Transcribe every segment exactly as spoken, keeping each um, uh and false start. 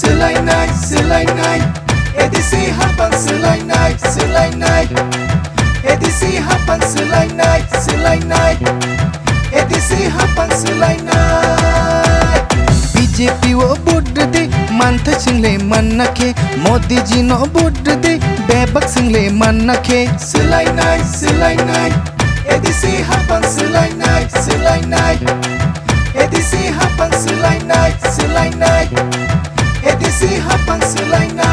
Swlainai, swlainai, A D C hapang swlainai, swlainai, A D C hapang swlainai, swlainai, A D C hapang swlainai. B J P o vote rwdi, manthai swingle manna khe, Modi ji no vote rwdi, bebak swingle manna khe. Swlainai, swlainai, A D C hapang swlainai, swlainai, A D C hapang swlainai, swlainai, A D C hapang swlainai.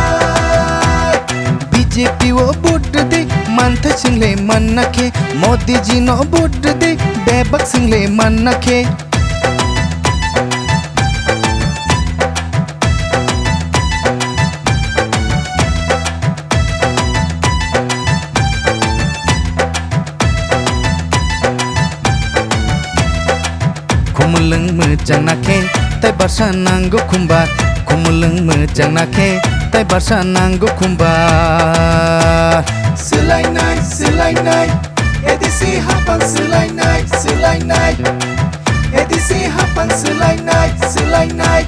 B J P o vote rwdi, manthai swingle manna khe, Modi ji no vote rwdi, bebak swingle manna khe. Khumulwng mwchang na khe, tai barsa nango khumbar. Khumulwng mwchang na khe, tai barsa nango khumbar. Swlainai, swlainai, A D C hapang swlainai, swlainai, A D C hapang swlainai, swlainai,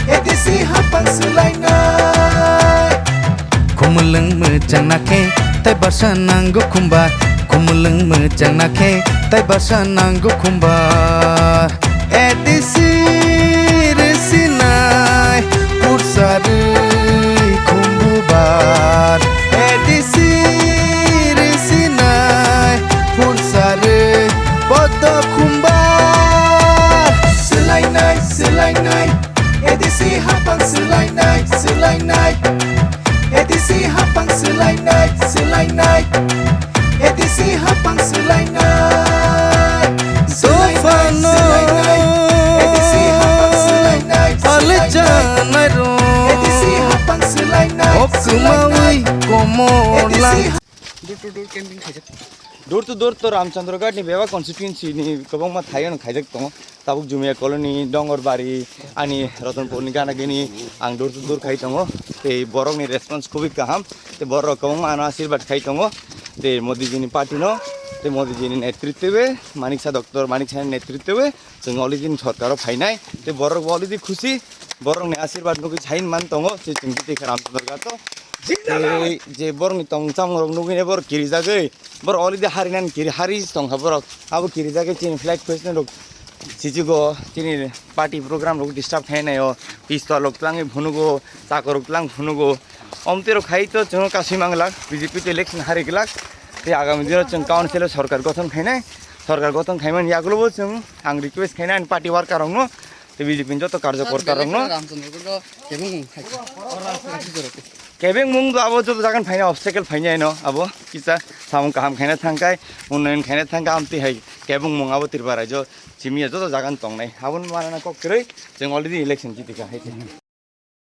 A D C hapang swlainai. Khumulwng mwchang na khe, tai barsa nango khumbar. Khumulwng mwchang na khe, tai barsa nango khumbar. A D C rwsinai, pursa rwi khumbubar. A D C rwsinai, pursa rwi bodo khumbar. Swlainai, swlainai, A D C hapang swlainai, swlainai, A D C hapang swlainai, swlainai, A D C hapang swlainai. Swlainai, swlainai, A D C hapang swlainai, swlainai, A D C hapang swlainai, swlainai, A D C hapang Door to door to Ramchandraghat ni bebak constituency ni kwbangma thaio no khaijak tongo. Tabuk Jumia Colony, Dongorbari, ani Ratanpur ni gana gini ang door to door khai tongo. Tei borok ni response khubui kaham. Tei borok kwbangma ano asirbad khai tongo. Tei Modi ji ni party no, tei Modi ji ni netritwe, Manik Saha, Doctor Manik Saha ni netritwe, Chwng already ni sorkar o phainai, tei borok bo already khusi, borok ni asirbad nugwi sain man tongo, se chwng tei khe Ramchandraghat o. Tei je borok ni tong chamung rok nugwi ne borok kirijagwi, borok already hari nan kiri, hari tongkha borok, abo kirijagwi chini flag president rok sijigo, chini party program rok disturb khainai o, pistol rok twlangwi phunugo, chakor rok twlang phunugo, omtwi rok khai to chwng kasui manglak, B J P to election hari glak, tei agami dino chwng council o sorkar gothon khainai, sorkar gothon khaimani yagulo bo chwng Ang request khaina ani party worker rokno, tei B J P ni joto karjokorta rokno. Ramchandraghat o kebengmung khai. Kebengmung do abo joto jagan phaina obstacle phaina eno abo kisa samung kaham khaina thangkai, unnayon khaina thangkai, amtwi hai kebengmung abo Tripura rajyo chimiya joto jagan tongnai. Aboni manana kok kwrwi chwng already election jitika hai.